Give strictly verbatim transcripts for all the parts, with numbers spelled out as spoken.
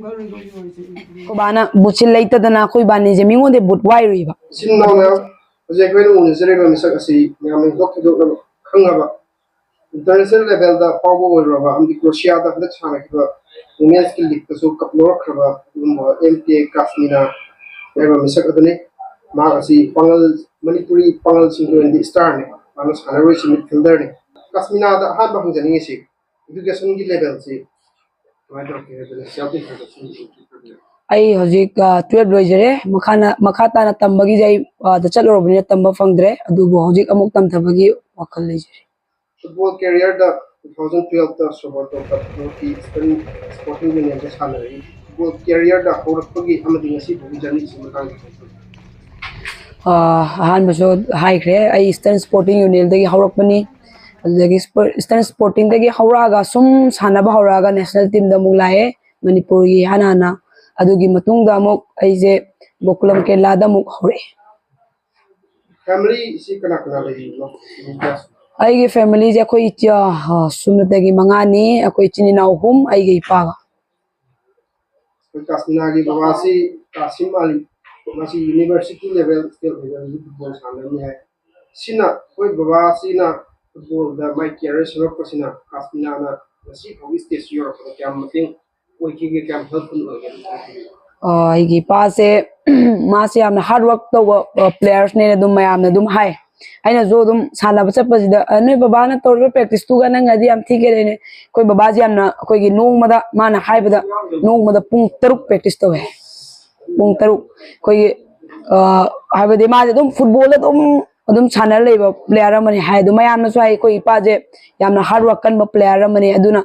ꯑꯩꯈꯣꯏ ꯕꯥꯅ ꯕꯨꯠꯁꯦ ꯂꯩꯇꯗꯅ ꯑꯩꯈꯣꯏ ꯏꯕꯥꯅꯤꯁꯦ ꯃꯤꯉꯣꯟꯗ ꯕꯨꯠ ꯋꯥꯏꯔꯨꯏꯕ꯫ ꯏꯆꯤꯟ ꯏꯅꯥꯎꯅ ꯍꯧꯖꯤꯛ ꯑꯩꯈꯣꯏꯅ ꯎꯅꯖꯔꯤꯕ ꯃꯤꯁꯛ ꯑꯁꯤ ꯃꯌꯥꯝꯅ ꯍꯦꯟꯗꯣꯛ ꯊꯣꯏꯗꯣꯛꯅ ꯈꯪꯉꯕ, ꯏꯟꯇꯔꯅꯦꯁꯅꯦꯜ ꯂꯦꯚꯦꯜꯗ ꯐꯥꯎꯕ ꯑꯣꯏꯔꯨꯔꯕ ꯑꯃꯗꯤ ꯀ꯭ꯔꯣꯁꯤꯌꯥꯗ ꯍꯟꯗꯛ ꯁꯥꯟꯅꯈꯤꯕ ꯋꯨꯃꯦꯟꯁꯀꯤ ꯂꯤꯒꯇꯁꯨ ꯀꯞ ꯂꯧꯔꯛꯈ꯭ꯔꯕ ꯑꯗꯨꯒꯨꯝꯕ ꯑꯦꯝ ꯀꯦ ꯀꯥꯁꯃꯤꯅꯥ ꯍꯥꯏꯕ ꯃꯤꯁꯛ ꯑꯗꯨꯅꯤ꯫ ꯃꯍꯥꯛ ꯑꯁꯤ ꯄꯥꯡꯒꯜ, ꯃꯅꯤꯄꯨꯔꯤ ꯄꯥꯡꯒꯜꯁꯤꯡꯒꯤ ꯑꯣꯏꯅꯗꯤ ꯏꯁꯇꯥꯔꯅꯤ꯫ ꯃꯥꯅ ꯁꯥꯟꯅꯔꯣꯏꯁꯤ ꯃꯤꯗꯐꯤꯜꯗꯔꯅꯤ꯫ ꯀꯥꯁꯃꯤꯅꯥꯗ ꯑꯍꯥꯟꯕ ꯍꯪꯖꯅꯤꯡꯉꯤꯁꯤ, ꯏꯗꯨꯀꯦꯁꯟꯒꯤ ꯂꯦꯚꯦꯜꯁꯤ ꯀꯃꯥꯏꯅ ꯇꯧꯔꯛꯀꯦ ꯍꯥꯏꯕꯗꯨꯅꯤ꯫ Self introduction. ꯑꯩ ꯍꯧꯖꯤꯛ, ꯑ, ꯇꯨꯌꯦꯜꯞ ꯂꯣꯏꯖꯔꯦ꯫ ꯃꯈꯥꯅ, ꯃꯈꯥ ꯇꯥꯅ ꯇꯝꯕꯒꯤꯁꯦ ꯑꯩ, ꯑ, ꯗ ꯆꯠꯂꯨꯔꯕꯅꯤꯅ ꯇꯝꯕ ꯐꯪꯗ꯭ꯔꯦ, ꯑꯗꯨꯕꯨ ꯍꯧꯖꯤꯛ ꯑꯃꯨꯛ ꯇꯝꯊꯕꯒꯤ ꯋꯥꯈꯜ ꯂꯩꯖꯔꯤ꯫ ꯐꯨꯠꯕꯣꯜ ꯀꯦꯔꯤꯌꯔꯗ ꯇꯨ ꯊꯥꯎꯖꯟ ꯇꯨꯌꯦꯜꯞꯇ ꯁꯣꯕꯔꯇꯣꯞꯇ ꯅꯣꯔꯠ ꯏꯁꯇꯔꯟ ꯁ꯭ꯄꯣꯔꯇꯤꯡ ꯌꯨꯅꯤꯌꯟꯗ ꯁꯥꯟꯅꯔꯛꯏ꯫ ꯐꯨꯠꯕꯣꯜ ꯀꯦꯔꯤꯌꯔꯗ ꯍꯧꯔꯛꯄꯒꯤ ꯑꯃꯗꯤ ꯉꯁꯤ ꯐꯥꯎꯒꯤ ꯖꯔꯅꯤꯁꯤ ꯃꯇꯥꯡꯗ ꯈꯪꯍꯟꯕꯤꯌꯨ꯫ ꯑ, ꯑꯍꯥꯟꯕꯁꯨ ꯍꯥꯏꯈ꯭ꯔꯦ, ꯑꯩ ꯏꯁꯇꯔꯟ ꯁ꯭ꯄꯣꯔꯇꯤꯡ ꯌꯨꯅꯤꯌꯟꯗꯒꯤ ꯍꯧꯔꯛꯄꯅꯤ꯫ ꯑꯗꯨꯗꯒꯤ ꯁ꯭ꯄꯣꯔ-, ꯏꯁꯇꯔꯟ ꯁ꯭ꯄꯣꯔꯇꯤꯡꯗꯒꯤ ꯍꯧꯔꯛꯑꯒ ꯁꯨꯝ ꯁꯥꯟꯅꯕ ꯍꯧꯔꯛꯑꯒ ꯅꯦꯁꯅꯦꯜ ꯇꯤꯝꯗ ꯑꯃꯨꯛ ꯂꯥꯛꯑꯦ, ꯃꯅꯤꯄꯨꯔꯒꯤ ꯍꯥꯟꯅ ꯍꯥꯟꯅ꯫ ꯑꯗꯨꯒꯤ ꯃꯇꯨꯡꯗ ꯑꯃꯨꯛ ꯑꯩꯁꯦ ꯒꯣꯀꯨꯂꯝ ꯀꯦꯔꯂꯥꯗ ꯑꯃꯨꯛ ꯍꯧꯔꯛꯑꯦ꯫ ꯐꯦꯃꯤꯂꯤꯁꯤ ꯀꯅꯥ ꯀꯅꯥ ꯂꯩꯕꯤꯕꯅꯣ? ꯑꯩꯒꯤ ꯐꯦꯃꯤꯂꯤꯁꯦ ꯑꯩꯈꯣꯏ ꯏꯆꯦ, ꯑ, ꯁꯨꯞꯅꯇꯒꯤ ꯃꯉꯥꯅꯤ, ꯑꯩꯈꯣꯏ ꯏꯆꯤꯟ ꯏꯅꯥꯎ ꯑꯍꯨꯝ, ꯑꯩꯒ ꯏꯄꯥꯒ꯫ ꯑꯩꯈꯣꯏ ꯀꯥꯁꯃꯤꯅꯥꯒꯤ ꯕꯕꯥꯁꯤ ꯀꯥꯁꯤꯝ ꯑꯂꯤ, ꯃꯁꯤ ꯌꯨꯅꯤꯚꯔꯁꯤꯇꯤ ꯂꯦꯚꯦꯜ ꯁ꯭ꯇꯦꯠ ꯂꯦꯚꯦꯜꯒꯤ ꯐꯨꯠꯕꯣꯜ ꯁꯥꯟꯅꯔꯝꯃꯤ ꯍꯥꯏ꯫ ꯁꯤꯅ ꯑꯩꯈꯣꯏ ꯕꯕꯥꯁꯤꯅ ꯐꯨꯠꯕꯣꯜꯗ ꯃꯥꯏ ꯀꯦꯔꯤꯌꯔ ꯁꯦꯝꯃꯛꯄꯁꯤꯅ ꯀꯥꯁꯃꯤꯅꯥꯅ ꯉꯁꯤ ꯐꯥꯎꯒꯤ ꯁ꯭ꯇꯦꯖꯁꯤ ꯌꯧꯔꯛꯄꯗ ꯀꯌꯥꯝ ꯃꯇꯦꯡ ꯑꯣꯏꯈꯤꯒꯦ, ꯀꯌꯥꯝ ꯍꯦꯜꯞꯐꯨꯜ ꯑꯣꯏꯒꯦ? ꯑ, ꯑꯩꯒꯤ ꯏꯄꯥꯁꯦ, ꯃꯥꯁꯦ ꯌꯥꯝꯅ ꯍꯥꯔꯗ ꯋꯥꯔꯛ ꯇꯧꯕ, ꯑ, ꯄ꯭ꯂꯦꯌꯔꯁꯅꯦꯅ ꯑꯗꯨꯝ ꯃꯌꯥꯝꯅ ꯑꯗꯨꯝ ꯍꯥꯏ꯫ ꯑꯩꯅꯁꯨ ꯑꯗꯨꯝ ꯁꯥꯟꯅꯕ ꯆꯠꯄꯁꯤꯗ, "ꯑ, ꯅꯣꯏ ꯕꯕꯥꯅ ꯇꯧꯔꯤꯕ ꯄ꯭ꯔꯦꯛꯇꯤꯁꯇꯨꯒ ꯅꯪꯒꯗꯤ ꯌꯥꯝ ꯊꯤ ꯈꯦꯠꯅꯩꯅꯦ꯫" ꯑꯩꯈꯣꯏ ꯕꯕꯥꯁꯦ ꯌꯥꯝꯅ, ꯑꯩꯈꯣꯏꯒꯤ ꯅꯣꯡꯃꯗ, ꯃꯥꯅ ꯍꯥꯏꯕꯗ, ꯅꯣꯡꯃꯗ ꯄꯨꯡ ꯇꯔꯨꯛ ꯄ꯭ꯔꯦꯛꯇꯤꯁ ꯇꯧꯋꯦ꯫ ꯄꯨꯡ ꯇꯔꯨꯛ꯫ ꯑꯩꯈꯣꯏꯒꯤ, ꯑ, ꯍꯥꯏꯕꯗꯤ ꯃꯥꯁꯦ ꯑꯗꯨꯝ ꯐꯨꯠꯕꯣꯜꯗ ꯑꯗꯨꯝ, ꯑꯗꯨꯝ ꯁꯥꯟꯅꯔ ꯂꯩꯕ ꯄ꯭ꯂꯦꯌꯔ ꯑꯃꯅꯤ ꯍꯥꯏ꯫ ꯑꯗꯨ ꯃꯌꯥꯝꯅꯁꯨ ꯍꯥꯏ, ꯑꯩꯈꯣꯏ ꯏꯄꯥꯁꯦ ꯌꯥꯝꯅ ꯍꯥꯔꯗ ꯋꯥꯔꯛ ꯀꯟꯕ ꯄ꯭ꯂꯦꯌꯔ ꯑꯃꯅꯤ꯫ ꯑꯗꯨꯅ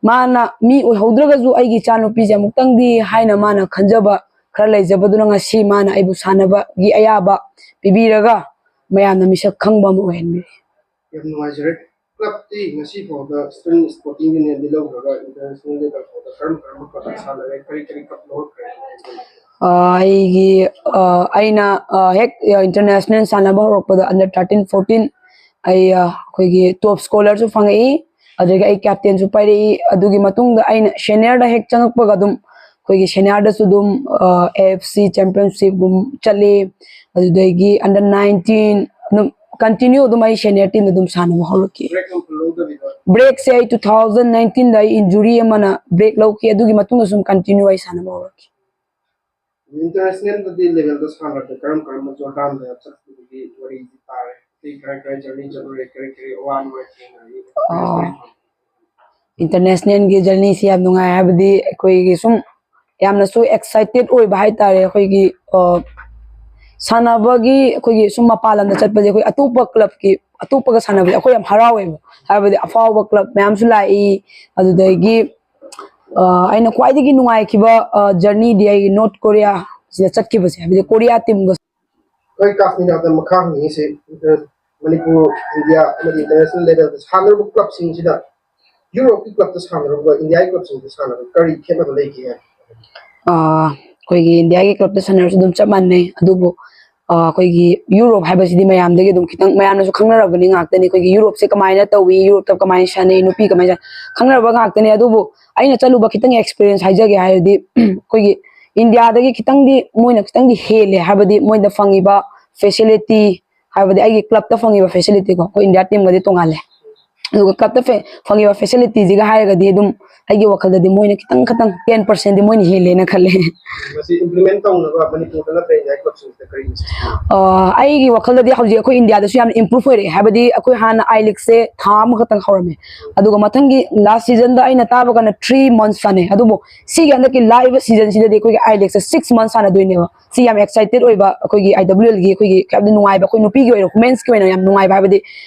ꯃꯥꯅ ꯃꯤ ꯑꯣꯏꯍꯧꯗ꯭ꯔꯒꯁꯨ ꯑꯩꯒꯤ ꯏꯆꯥꯅꯨꯄꯤꯁꯦ ꯑꯃꯨꯛꯇꯪꯗꯤ ꯍꯥꯏꯅ ꯃꯥꯅ ꯈꯟꯖꯕ ꯈꯔ ꯂꯩꯖꯕꯗꯨꯅ ꯉꯁꯤ ꯃꯥꯅ ꯑꯩꯕꯨ ꯁꯥꯟꯅꯕꯒꯤ ꯑꯌꯥꯕ ꯄꯤꯕꯤꯔꯒ ꯃꯌꯥꯝꯅ ꯃꯤꯁꯛ ꯈꯪꯕ ꯑꯃ ꯑꯣꯏꯍꯟꯕꯤꯔꯤ꯫ ꯌꯥꯝ ꯅꯨꯡꯉꯥꯏꯖꯔꯦ꯫ ꯀ꯭ꯂꯕꯇꯤ ꯉꯁꯤ ꯐꯥꯎꯗ ꯏꯁꯇꯔꯟ ꯁ꯭ꯄꯣꯔꯇꯤꯡ ꯌꯨꯅꯤꯌꯟꯗꯤ ꯂꯧꯈ꯭ꯔꯒ ꯏꯟꯇꯔꯅꯦꯁꯅꯦꯜ ꯂꯦꯚꯦꯜ ꯐꯥꯎꯗ ꯀꯔꯝ ꯀꯔꯝꯕ ꯀ꯭ꯂꯕꯇ ꯁꯥꯟꯅꯔꯦ, ꯀꯔꯤ ꯀꯔꯤ ꯀ꯭ꯂꯕ ꯂꯧꯈ꯭ꯔꯦ? ꯑ, ꯑꯩꯒꯤ, ꯑ, ꯑꯩꯅ, ꯑ, ꯍꯦꯛ, ꯑ, ꯏꯟꯇꯔꯅꯦꯁꯅꯦꯜ ꯁꯥꯟꯅꯕ ꯍꯧꯔꯛꯄꯗ ꯑꯟꯗꯔ ꯊꯥꯔꯇꯤꯟ, ꯐꯣꯔꯇꯤꯟ ꯑꯩ, ꯑ, ꯑꯩꯈꯣꯏꯒꯤ ꯇꯣꯞ ꯁ꯭ꯀꯣꯂꯔꯁꯨ ꯐꯪꯉꯛꯏ꯫ ꯑꯗꯨꯗꯒꯤ ꯑꯩ ꯀꯦꯞꯇꯦꯟꯁꯨ ꯄꯥꯏꯔꯛꯏ꯫ ꯑꯗꯨꯒꯤ ꯃꯇꯨꯡꯗ ꯑꯩꯅ ꯁꯦꯅꯤꯌꯔꯗ ꯍꯦꯛ ꯆꯪꯉꯛꯄꯒ ꯑꯗꯨꯝ ꯑꯩꯈꯣꯏꯒꯤ ꯁꯦꯅꯤꯌꯔꯗꯁꯨ ꯑꯗꯨꯝ ꯑꯦ ꯑꯦꯐ ꯁꯤ ꯆꯦꯝꯄꯤꯌꯟꯁꯤꯞꯀꯨꯝ ꯆꯠꯂꯤ꯫ ꯑꯗꯨꯗꯒꯤ ꯑꯟꯗꯔ ꯅꯥꯏꯟꯇꯤꯟ ꯑꯗꯨꯝ ꯀꯟꯇꯤꯅ꯭ꯌꯨ ꯑꯗꯨꯝ ꯑꯩ ꯁꯦꯅꯤꯌꯔ ꯇꯤꯝꯗ ꯑꯗꯨꯝ ꯁꯥꯟꯅꯕ ꯍꯧꯔꯛꯈꯤ꯫ ꯕ꯭ꯔꯦꯛꯁꯦ ꯑꯩ ꯇꯨ ꯊꯥꯎꯖꯟ ꯅꯥꯏꯟꯇꯤꯟꯗ ꯑꯩ ꯏꯟꯖꯨꯔꯤ ꯑꯃꯅ ꯕ꯭ꯔꯦꯛ ꯂꯧꯈꯤ꯫ ꯑꯗꯨꯒꯤ ꯃꯇꯨꯡꯗ ꯁꯨꯝ ꯀꯟꯇꯤꯅ꯭ꯌꯨ ꯑꯩ ꯁꯥꯟꯅꯕ ꯍꯧꯔꯛꯈꯤ꯫ ꯏꯟꯇꯔꯅꯦꯁꯅꯦꯜꯗꯗꯤ ꯂꯦꯚꯦꯜꯗ ꯁꯥꯟꯅꯕꯗ ꯀꯔꯝ ꯀꯔꯝꯕ ꯖꯣꯔꯗꯥꯟꯗ ꯆꯠꯄꯒꯤ ꯋꯥꯔꯤꯗꯤ ꯇꯥꯔꯦ? ꯑꯇꯩ ꯀꯔꯥꯏ ꯀꯔꯥꯏ ꯖꯔꯅꯤ ꯆꯠꯂꯨꯔꯦ? ꯀꯔꯤ ꯀꯔꯤ ꯑꯋꯥ ꯅꯨꯡꯉꯥꯏ ꯊꯦꯡꯅꯔꯤ? ꯑꯣ꯫ ꯏꯟꯇꯔꯅꯦꯁꯅꯦꯜꯒꯤ ꯖꯔꯅꯤꯁꯤ ꯌꯥꯝ ꯅꯨꯡꯉꯥꯏ, ꯍꯥꯏꯕꯗꯤ ꯑꯩꯈꯣꯏꯒꯤ ꯁꯨꯝ ꯌꯥꯝꯅꯁꯨ ꯑꯦꯛꯁꯥꯏꯇꯦꯠ ꯑꯣꯏꯕ ꯍꯥꯏꯇꯥꯔꯦ꯫ ꯑꯩꯈꯣꯏꯒꯤ ꯁꯥꯟꯅꯕꯒꯤ ꯑꯩꯈꯣꯏꯒꯤ ꯁꯨꯝ ꯃꯄꯥꯟ ꯂꯝꯗ ꯆꯠꯄꯁꯦ, ꯑꯩꯈꯣꯏ ꯑꯇꯣꯞꯄ ꯀ꯭ꯂꯕꯀꯤ ꯑꯇꯣꯞꯄꯒ ꯁꯥꯟꯅꯕꯁꯦ ꯑꯩꯈꯣꯏ ꯌꯥꯝ ꯍꯔꯥꯎꯋꯦꯕ꯫ ꯍꯥꯏꯕꯗꯤ ꯑꯐꯥꯎꯕ ꯀ꯭ꯂꯕ ꯃꯌꯥꯝꯁꯨ ꯂꯥꯛꯏ꯫ ꯑꯗꯨꯗꯒꯤ ꯑꯩꯅ ꯈ꯭ꯋꯥꯏꯗꯒꯤ ꯅꯨꯡꯉꯥꯏꯈꯤꯕ ꯖꯔꯅꯤꯗꯤ ꯑꯩꯒꯤ ꯅꯣꯔꯠ ꯀꯣꯔꯤꯌꯥ ꯁꯤꯗ ꯆꯠꯈꯤꯕꯁꯦ, ꯍꯥꯏꯕꯗꯤ ꯀꯣꯔꯤꯌꯥ ꯇꯤꯝꯒ꯫ ꯑꯩꯈꯣꯏ ꯀꯥꯁꯃꯤꯔꯗ ꯃꯈꯥ ꯍꯪꯅꯤꯡꯉꯤꯁꯦ, ꯃꯅꯤꯄꯨꯔ, ꯏꯟꯗꯤꯌꯥ ꯑꯃꯗꯤ ꯏꯟꯇꯔꯅꯦꯁꯅꯦꯜ ꯂꯦꯚꯦꯜꯗ ꯁꯥꯟꯅꯔꯤꯕ ꯀ꯭ꯂꯕꯁꯤꯡꯁꯤꯗ ꯌꯨꯔꯣꯞꯀꯤ ꯀ꯭ꯂꯕꯇ ꯁꯥꯟꯅꯔꯨꯕ ꯏꯟꯗꯤꯌꯥꯒꯤ ꯀ꯭ꯂꯕꯁꯤꯡꯗ ꯁꯥꯟꯅꯕ ꯀꯔꯤ ꯈꯦꯠꯅꯕ ꯂꯩꯒꯦ? ꯑꯩꯈꯣꯏꯒꯤ ꯏꯟꯗꯤꯌꯥꯒꯤ ꯀ꯭ꯂꯕꯇ ꯁꯥꯟꯅꯔꯁꯨ ꯑꯗꯨꯝ ꯆꯞ ꯃꯥꯟꯅꯩ, ꯑꯗꯨꯕꯨ ꯑꯩꯈꯣꯏꯒꯤ ꯌꯨꯔꯣꯞ ꯍꯥꯏꯕꯁꯤꯗꯤ ꯃꯌꯥꯝꯗꯒꯤ ꯑꯗꯨꯝ ꯈꯤꯇꯪ ꯃꯌꯥꯝꯅꯁꯨ ꯈꯪꯅꯔꯕꯅꯤ ꯉꯥꯛꯇꯅꯤ꯫ ꯑꯩꯈꯣꯏꯒꯤ ꯌꯨꯔꯣꯞꯁꯦ ꯀꯃꯥꯏꯅ ꯇꯧꯏ, ꯌꯨꯔꯣꯞꯇ ꯀꯃꯥꯏꯅ ꯁꯥꯟꯅꯩ, ꯅꯨꯄꯤ ꯀꯃꯥꯏꯅ ꯁꯥꯟꯅꯩ, ꯈꯪꯅꯔꯕ ꯉꯥꯛꯇꯅꯤ꯫ ꯑꯗꯨꯕꯨ ꯑꯩꯅ ꯆꯠꯂꯨꯕ ꯈꯤꯇꯪ ꯑꯦꯛꯁꯄꯤꯔꯤꯌꯦꯟꯁ ꯍꯥꯏꯖꯒꯦ ꯍꯥꯏꯔꯗꯤ ꯑꯩꯈꯣꯏꯒꯤ ꯏꯟꯗꯤꯌꯥꯗꯒꯤ ꯈꯤꯇꯪꯗꯤ ꯃꯣꯏꯅ ꯈꯤꯇꯪꯗꯤ ꯍꯦꯜꯂꯦ, ꯍꯥꯏꯕꯗꯤ ꯃꯣꯏꯗ ꯐꯪꯉꯤꯕ ꯐꯦꯁꯤꯂꯤꯇꯤ, ꯍꯥꯏꯕꯗꯤ ꯑꯩꯒꯤ ꯀ꯭ꯂꯕꯇ ꯐꯪꯉꯤꯕ ꯐꯦꯁꯤꯂꯤꯇꯤꯀꯣ, ꯑꯩꯈꯣꯏ ꯏꯟꯗꯤꯌꯥ ꯇꯤꯝꯒꯗꯤ ꯇꯣꯡꯉꯥꯜꯂꯦ꯫ ꯑꯗꯨꯒ ꯀ꯭ꯂꯕꯇ ꯐꯦ- ꯐꯪꯉꯤꯕ ꯐꯦꯁꯤꯂꯤꯇꯤꯁꯤꯒ ꯍꯥꯏꯔꯒꯗꯤ ꯑꯗꯨꯝ ꯑꯩꯒꯤ ꯋꯥꯈꯜꯗꯗꯤ ꯃꯣꯏꯅ ꯈꯤꯇꯪ ꯈꯤꯇꯪ ꯇꯦꯟ ꯄꯥꯔꯁꯦꯟꯗꯤ ꯃꯣꯏꯅ ꯍꯦꯜꯂꯦꯅ ꯈꯜꯂꯦ꯫ ꯃꯁꯤ ꯏꯝꯄ꯭ꯂꯤꯃꯦꯟ ꯇꯧꯅꯕ ꯃꯅꯤꯄꯨꯔꯗ ꯅꯠꯇ꯭ꯔꯒ ꯏꯟꯗꯤꯌꯥꯒꯤ ꯀ꯭ꯂꯕꯁꯤꯡꯁꯤꯗ ꯀꯔꯤ message? ꯑ, ꯑꯩꯒꯤ ꯋꯥꯈꯜꯗꯗꯤ ꯍꯧꯖꯤꯛ ꯑꯩꯈꯣꯏ ꯏꯟꯗꯤꯌꯥꯗꯁꯨ ꯌꯥꯝꯅ ꯏꯝꯄ꯭ꯔꯨꯚ ꯑꯣꯏꯔꯛꯑꯦ꯫ ꯍꯥꯏꯕꯗꯤ ꯑꯩꯈꯣꯏ ꯍꯥꯟꯅ ꯑꯥꯏ ꯂꯤꯒꯁꯦ ꯊꯥ ꯑꯃꯈꯛꯇꯪ ꯍꯧꯔꯝꯃꯦ, ꯑꯗꯨꯒ ꯃꯊꯪꯒꯤ ꯂꯥꯁ ꯁꯤꯖꯟꯗ ꯑꯩꯅ ꯇꯥꯕ ꯀꯥꯟꯗ ꯊ꯭ꯔꯤ ꯃꯟꯁ ꯁꯥꯟꯅꯩ꯫ ꯑꯗꯨꯕꯨ ꯁꯤꯒꯤ ꯍꯟꯗꯛꯀꯤ ꯂꯥꯛꯏꯕ ꯁꯤꯖꯟꯁꯤꯗꯗꯤ ꯑꯩꯈꯣꯏꯒꯤ ꯑꯥꯏ ꯂꯤꯒꯁꯦ ꯁꯤꯛꯁ ꯃꯟꯁ ꯁꯥꯟꯅꯗꯣꯏꯅꯦꯕ꯫ ꯁꯤ ꯌꯥꯝ ꯑꯦꯛꯁꯥꯏꯇꯦꯠ ꯑꯣꯏꯕ, ꯑꯩꯈꯣꯏꯒꯤ ꯑꯥꯏ ꯗꯕ꯭ꯂꯤꯎ ꯑꯦꯜꯒꯤ ꯑꯩꯈꯣꯏꯒꯤ ꯌꯥꯝꯅ ꯅꯨꯡꯉꯥꯏꯕ, ꯑꯩꯈꯣꯏ ꯅꯨꯄꯤꯒꯤ ꯑꯣꯏꯅ, ꯋꯨꯃꯦꯟꯁꯀꯤ ꯑꯣꯏꯅ ꯌꯥꯝ ꯅꯨꯡꯉꯥꯏꯕ꯫ ꯍꯥꯏꯕꯗꯤ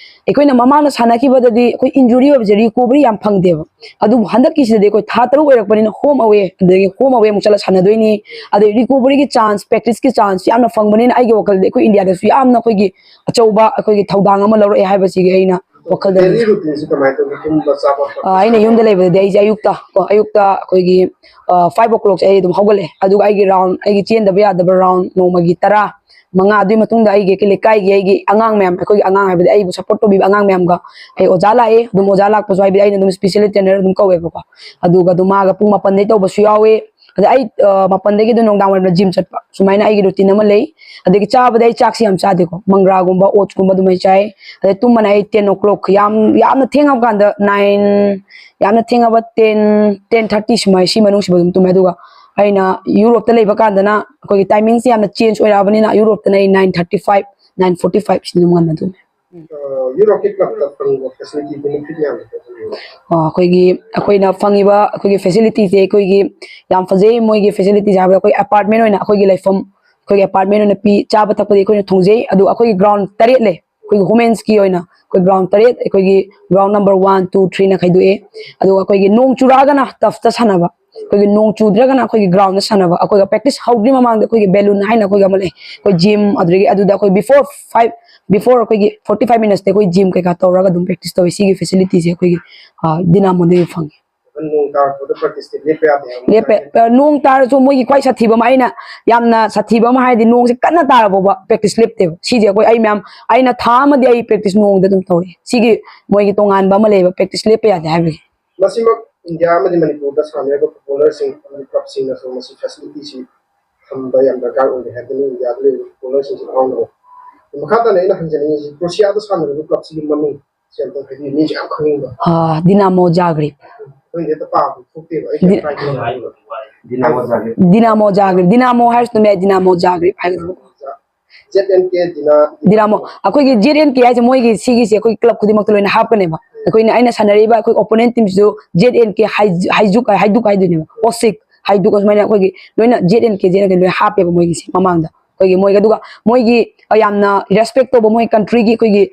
ꯑꯩꯈꯣꯏꯅ ꯃꯃꯥꯡꯗ ꯁꯥꯟꯅꯈꯤꯕꯗꯗꯤ ꯑꯩꯈꯣꯏ ꯏꯟꯖꯨꯔꯤ ꯑꯣꯏꯕꯁꯦ ꯔꯤꯀꯣꯚꯔꯤ ꯌꯥꯝ ꯐꯪꯗꯦꯕ꯫ ꯑꯗꯨꯕꯨ ꯍꯟꯗꯛꯀꯤꯁꯤꯗꯗꯤ ꯑꯩꯈꯣꯏ ꯊꯥ ꯇꯔꯨꯛ ꯑꯣꯏꯔꯛꯄꯅꯤꯅ ꯍꯣꯝ ꯑꯋꯦ, ꯑꯗꯒꯤ ꯍꯣꯝ ꯑꯋꯦ ꯑꯃꯨꯛ ꯆꯠꯂ ꯁꯥꯟꯅꯗꯣꯏꯅꯤ, ꯑꯗꯩ ꯔꯤꯀꯣꯚꯔꯤꯒꯤ ꯆꯥꯟꯁ, ꯄ꯭ꯔꯦꯛꯇꯤꯁꯀꯤ ꯆꯥꯟꯁ ꯌꯥꯝꯅ ꯐꯪꯕꯅꯤꯅ ꯑꯩꯒꯤ ꯋꯥꯈꯜꯗꯗꯤ ꯑꯩꯈꯣꯏ ꯏꯟꯗꯤꯌꯥꯗꯁꯨ ꯌꯥꯝꯅ ꯑꯩꯈꯣꯏꯒꯤ ꯑꯆꯧꯕ ꯑꯩꯈꯣꯏꯒꯤ ꯊꯧꯗꯥꯡ ꯑꯃ ꯂꯧꯔꯛꯑꯦ ꯍꯥꯏꯕꯁꯤꯒꯤ ꯑꯩꯅ ꯋꯥꯈꯜꯗ ꯂꯩ꯫ ꯗꯦꯂꯤ ꯔꯨꯇꯤꯟꯁꯤ ꯀꯃꯥꯏꯅ ꯇꯧꯒꯦ? ꯇꯨꯝꯕ ꯆꯥꯕ ꯈꯣꯠꯄ? ꯑ, ꯑꯩꯅ ꯌꯨꯝꯗ ꯂꯩꯕꯗꯗꯤ ꯑꯩꯁꯦ ꯑꯌꯨꯛꯇ ꯀꯣ, ꯑꯌꯨꯛꯇ ꯑꯩꯈꯣꯏꯒꯤ ꯐꯥꯏꯚ ꯑꯣ ꯀ꯭ꯂꯣꯛꯁꯦ ꯑꯩ ꯑꯗꯨꯝ ꯍꯧꯒꯠꯂꯦ꯫ ꯑꯗꯨꯒ ꯑꯩꯒꯤ ꯔꯥꯎꯟ, ꯑꯩꯒꯤ ꯆꯦꯟꯗꯕ ꯌꯥꯗꯕ ꯔꯥꯎꯟ ꯅꯣꯡꯃꯒꯤ ꯇꯔꯥ, ꯃꯉꯥ, ꯑꯗꯨꯒꯤ ꯃꯇꯨꯡꯗ ꯑꯩꯒꯤ ꯑꯩꯈꯣꯏ ꯂꯩꯀꯥꯏꯒꯤ ꯑꯩꯒꯤ ꯑꯉꯥꯡ ꯃꯌꯥꯝ, ꯑꯩꯈꯣꯏꯒꯤ ꯑꯉꯥꯡ ꯍꯥꯏꯕꯗꯤ ꯑꯩꯕꯨ ꯁꯞꯄꯣꯔꯠ ꯇꯧꯕꯤꯕ ꯑꯉꯥꯡ ꯃꯌꯥꯝꯒ ꯑꯩ ꯑꯣꯖꯥ ꯂꯥꯛꯑꯦ꯫ ꯑꯗꯨꯝ ꯑꯣꯖꯥ ꯂꯥꯛꯄꯁꯨ ꯍꯥꯏꯕꯗꯤ ꯑꯩꯅ ꯑꯗꯨꯝ ꯏꯁꯄꯤꯁꯦꯜꯂꯤ ꯇ꯭ꯔꯦꯅꯔ ꯑꯗꯨꯝ ꯀꯧꯋꯦꯕꯀꯣ꯫ ꯑꯗꯨꯒ ꯑꯗꯨꯝ ꯃꯥꯒ ꯄꯨꯡ ꯃꯥꯄꯟꯗꯩ ꯇꯧꯕꯁꯨ ꯌꯥꯎꯋꯦ꯫ ꯑꯗ ꯑꯩ ꯃꯥꯄꯟꯗꯒꯤ ꯑꯗꯨꯝ ꯅꯨꯡꯗꯥꯡ ꯋꯥꯏꯔꯝꯗ ꯖꯤꯝ ꯆꯠꯄ, ꯁꯨꯃꯥꯏꯅ ꯑꯩꯒꯤ ꯔꯨꯇꯤꯟ ꯑꯃ ꯂꯩ꯫ ꯑꯗꯒꯤ ꯆꯥꯕꯗ ꯑꯩ ꯆꯥꯛꯁꯤ ꯌꯥꯝ ꯆꯥꯗꯦꯀꯣ, ꯃꯪꯒ꯭ꯔꯥꯒꯨꯝꯕ ꯑꯣꯠꯁꯀꯨꯝꯕ ꯑꯗꯨꯃꯥꯏꯅ ꯆꯥꯏ꯫ ꯑꯗꯩ ꯇꯨꯝꯕꯅ ꯑꯩ ꯇꯦꯟ ꯑꯣ ꯀ꯭ꯂꯣꯛ, ꯌꯥꯝ ꯌꯥꯝꯅ ꯊꯦꯡꯉꯕ ꯀꯥꯟꯗ ꯅꯥꯏꯟ, ꯌꯥꯝꯅ ꯊꯦꯡꯉꯕ ꯇꯦꯟ, ꯇꯦꯟ ꯊꯥꯔꯇꯤ ꯁꯨꯃꯥꯏ, ꯁꯤ ꯃꯅꯨꯡꯁꯤꯐꯥꯎ ꯑꯗꯨꯝ ꯇꯨꯝꯃꯦ꯫ ꯑꯗꯨꯒ ꯑꯩꯅ ꯌꯨꯔꯣꯞꯇ ꯂꯩꯕ ꯀꯥꯟꯗꯅ ꯑꯩꯈꯣꯏꯒꯤ ꯇꯥꯏꯃꯤꯡꯁꯦ ꯌꯥꯝꯅ ꯆꯦꯟꯖ ꯑꯣꯏꯔꯛꯑꯕꯅꯤꯅ ꯌꯨꯔꯣꯞꯇꯅ ꯑꯩ nine thirty five, nine forty ꯐꯥꯏꯚꯁꯤꯗ ꯑꯗꯨꯝ ꯉꯟꯅ ꯇꯨꯝꯃꯦ꯫ ꯌꯨꯔꯣꯞꯀꯤ ꯀ꯭ꯂꯕꯇ ꯐꯪꯕ ꯐꯦꯁꯤꯂꯤꯇꯤ ꯕꯦꯅꯤꯐꯤꯠ ꯃꯌꯥꯝꯁꯦ? ꯑꯩꯈꯣꯏꯒꯤ ꯑꯩꯈꯣꯏꯅ ꯐꯪꯉꯤꯕ ꯑꯩꯈꯣꯏꯒꯤ ꯐꯦꯁꯤꯂꯤꯇꯤꯁꯦ ꯑꯩꯈꯣꯏꯒꯤ ꯌꯥꯝ ꯐꯖꯩ꯫ ꯃꯣꯏꯒꯤ ꯐꯦꯁꯤꯂꯤꯇꯤꯁꯦ ꯍꯥꯏꯕꯗ ꯑꯩꯈꯣꯏ ꯑꯦꯄꯥꯔꯠꯃꯦꯟ ꯑꯣꯏꯅ ꯑꯩꯈꯣꯏꯒꯤ ꯂꯩꯐꯝ, ꯑꯩꯈꯣꯏꯒꯤ ꯑꯦꯄꯥꯔꯠꯃꯦꯟ ꯑꯣꯏꯅ ꯄꯤ, ꯆꯥꯕ ꯊꯛꯄꯗꯤ ꯑꯩꯈꯣꯏꯅ ꯊꯣꯡꯖꯩ꯫ ꯑꯗꯨ ꯑꯩꯈꯣꯏꯒꯤ ꯒ꯭ꯔꯥꯎꯟ ꯇꯔꯦꯠ ꯂꯩ꯫ ꯑꯩꯈꯣꯏꯒꯤ ꯋꯨꯃꯦꯟꯁꯀꯤ ꯑꯣꯏꯅ ꯑꯩꯈꯣꯏ ꯒ꯭ꯔꯥꯎꯟ ꯇꯔꯦꯠ, ꯑꯩꯈꯣꯏꯒꯤ ꯒ꯭ꯔꯥꯎꯟ ꯅꯝꯕꯔ ꯋꯥꯟ, ꯇꯨ, ꯊ꯭ꯔꯤꯅ ꯈꯥꯏꯗꯣꯛꯑꯦ꯫ ꯑꯗꯨꯒ ꯑꯩꯈꯣꯏꯒꯤ ꯅꯣꯡ ꯆꯨꯔꯛꯑꯒꯅ ꯇꯐꯇ ꯁꯥꯟꯅꯕ, ꯑꯩꯈꯣꯏꯒꯤ ꯅꯣꯡ ꯆꯨꯗ꯭ꯔꯒꯅ ꯑꯩꯈꯣꯏꯒꯤ ꯒ꯭ꯔꯥꯎꯟꯗ ꯁꯥꯟꯅꯕ꯫ ꯑꯩꯈꯣꯏꯒ ꯄ꯭ꯔꯦꯛꯇꯤꯁ ꯍꯧꯗ꯭ꯔꯤ ꯃꯃꯥꯡꯗ ꯑꯩꯈꯣꯏꯒꯤ ꯕꯦꯂꯨꯟ ꯍꯥꯏꯅ ꯑꯩꯈꯣꯏꯒꯤ ꯑꯃ ꯂꯩ, ꯑꯩꯈꯣꯏ ꯖꯤꯝ꯫ ꯑꯗꯨꯗꯒꯤ ꯑꯗꯨꯗ ꯑꯩꯈꯣꯏ ꯕꯤꯐꯣꯔ ꯐꯥꯏꯚ, ꯕꯤꯐꯣꯔ ꯑꯩꯈꯣꯏꯒꯤ ꯐꯣꯔꯇꯤ ꯐꯥꯏꯚ ꯃꯤꯅꯠꯁꯇ ꯑꯩꯈꯣꯏ ꯖꯤꯝ ꯀꯩꯀꯥ ꯇꯧꯔꯒ ꯑꯗꯨꯝ ꯄ꯭ꯔꯦꯛꯇꯤꯁ ꯇꯧꯋꯤ꯫ ꯁꯤꯒꯤ ꯐꯦꯁꯤꯂꯤꯇꯤꯁꯦ ꯑꯩꯈꯣꯏꯒꯤ ꯗꯤꯅꯥꯃꯣꯗꯒꯤ ꯐꯪꯉꯤ꯫ ꯅꯣꯡ ꯇꯥꯔꯛꯄꯗ ꯄ꯭ꯔꯦꯛꯇꯤꯁꯇꯤ ꯂꯦꯞꯄ ꯌꯥꯗꯦ ꯍꯥꯏꯕ? ꯂꯦꯞꯄꯦ꯫ ꯅꯣꯡ ꯇꯥꯔꯁꯨ ꯃꯣꯏꯒꯤ ꯈ꯭ꯋꯥꯏ ꯁꯥꯊꯤꯕ ꯑꯃ, ꯑꯩꯅ ꯌꯥꯝꯅ ꯁꯥꯊꯤꯕ ꯑꯃ ꯍꯥꯏꯔꯗꯤ, ꯅꯣꯡꯁꯦ ꯀꯟꯅ ꯇꯥꯔꯕ ꯐꯥꯎꯕ ꯄ꯭ꯔꯦꯛꯇꯤꯁ ꯂꯦꯞꯇꯦꯕ꯫ ꯁꯤꯁꯦ ꯑꯩꯈꯣꯏ, ꯑꯩ ꯃꯌꯥꯝ, ꯑꯩꯅ ꯊꯥ ꯑꯃꯗꯤ ꯑꯩ ꯄ꯭ꯔꯦꯛꯇꯤꯁ ꯅꯣꯡꯗ ꯑꯗꯨꯝ ꯇꯧꯔꯛꯑꯦ꯫ ꯁꯤꯒꯤ ꯃꯣꯏꯒꯤ ꯇꯣꯉꯥꯟꯕ ꯑꯃ ꯂꯩꯌꯦꯕ, ꯄ꯭ꯔꯦꯛꯇꯤꯁ ꯂꯦꯞꯄ ꯌꯥꯗꯦ ꯍꯥꯏꯕꯒꯤ꯫ ꯃꯁꯤꯃꯛ ꯏꯟꯗꯤꯌꯥ ꯑꯃꯗꯤ ꯃꯅꯤꯄꯨꯔꯗ ꯁꯥꯟꯅꯔꯤꯕ ꯐꯨꯠꯕꯣꯂꯔꯁꯤꯡ ꯑꯃꯗꯤ ꯀ꯭ꯂꯕꯁꯤꯡꯅꯁꯨ ꯃꯁꯤ ꯐꯦꯁꯤꯂꯤꯇꯤꯁꯤ ꯊꯝꯕ ꯌꯥꯝ ꯗꯔꯀꯥꯔ ꯑꯣꯏꯔꯦ ꯍꯥꯏꯗꯨꯅ ꯏꯟꯗꯤꯌꯥꯗ ꯂꯩꯔꯤꯕ ꯐꯨꯠꯕꯣꯂꯔꯁꯤꯡꯁꯤ ꯐꯥꯎꯅꯕ꯫ ꯃꯈꯥ ꯇꯥꯅ ꯑꯩꯅ ꯍꯪꯖꯅꯤꯡꯉꯤꯁꯤ, ꯀ꯭ꯔꯣꯁꯤꯌꯥꯗ ꯁꯥꯟꯅꯔꯤꯕ ꯀ꯭ꯂꯕꯁꯤꯒꯤ ꯃꯃꯤꯡ ꯁꯤ ꯑꯝꯇꯪ ꯍꯥꯏꯕꯤꯌꯨ, ꯃꯤꯁꯦ ꯌꯥꯝ ꯈꯪꯅꯤꯡꯕ꯫ ꯗꯤꯅꯥꯃꯣ ꯖꯥꯒ꯭ꯔꯤꯕ꯫ ꯑꯩꯈꯣꯏꯗꯤ ꯍꯦꯛꯇ ꯄꯥꯕ ꯊꯣꯛꯇꯦꯕ, ꯑꯩ ꯗꯤ- ꯇ꯭ꯔꯥꯏ ꯇꯧꯕ ꯍꯥꯏꯕ꯫ ꯗꯤꯅꯥꯃꯣ ꯖꯥꯒ꯭ꯔꯤꯕ꯫ ꯗꯤꯅꯥꯃꯣ ꯖꯥꯒ꯭ꯔꯤꯕ, ꯗꯤꯅꯥꯃꯣ ꯍꯥꯏꯔꯁꯨ ꯑꯗꯨꯝ ꯌꯥꯏ, ꯗꯤꯅꯥꯃꯣ ꯖꯥꯒ꯭ꯔꯤꯕ ꯍꯥꯏꯒꯗꯕ꯫ ꯖꯦꯠ ꯑꯦꯟ ꯀꯦ ꯗꯤꯅꯥ ꯗꯤꯅꯥꯃꯣ, ꯑꯩꯈꯣꯏꯒꯤ ꯖꯦꯠ ꯑꯦꯟ ꯀꯦ ꯍꯥꯏꯁꯦ ꯃꯣꯏꯒꯤ ꯁꯤꯒꯤꯁꯦ ꯑꯩꯈꯣꯏ ꯀ꯭ꯂꯕ ꯈꯨꯗꯤꯡꯃꯛꯇ ꯂꯣꯏꯅ ꯍꯥꯞꯀꯅꯦꯕ꯫ ꯑꯩꯈꯣꯏꯅ, ꯑꯩꯅ ꯁꯥꯟꯅꯔꯤꯕ ꯑꯩꯈꯣꯏ ꯑꯣꯄꯣꯅꯦꯟ ꯇꯤꯝꯁꯤꯁꯨ ꯖꯦꯠ ꯑꯦꯟ ꯀꯦ ꯍꯥꯏꯗꯨꯛ ꯍꯥꯏꯗꯣꯏꯅꯦꯕ, ꯑꯣꯁꯤꯛ ꯍꯥꯏꯗꯨꯛ, ꯑꯁꯨꯃꯥꯏꯅ ꯑꯩꯈꯣꯏꯒꯤ ꯂꯣꯏꯅ jet N K, jet N K ꯂꯣꯏꯅ ꯍꯥꯞꯄꯦꯕ ꯃꯣꯏꯒꯤꯁꯦ ꯃꯃꯥꯡꯗ꯫ ꯑꯩꯈꯣꯏꯒꯤ ꯃꯣꯏꯒꯤ, ꯑꯗꯨꯒ ꯃꯣꯏꯒꯤ ꯌꯥꯝꯅ ꯔꯦꯁꯄꯦꯛ ꯇꯧꯕ ꯃꯣꯏ ꯀꯟꯇ꯭ꯔꯤꯒꯤ ꯑꯩꯈꯣꯏꯒꯤ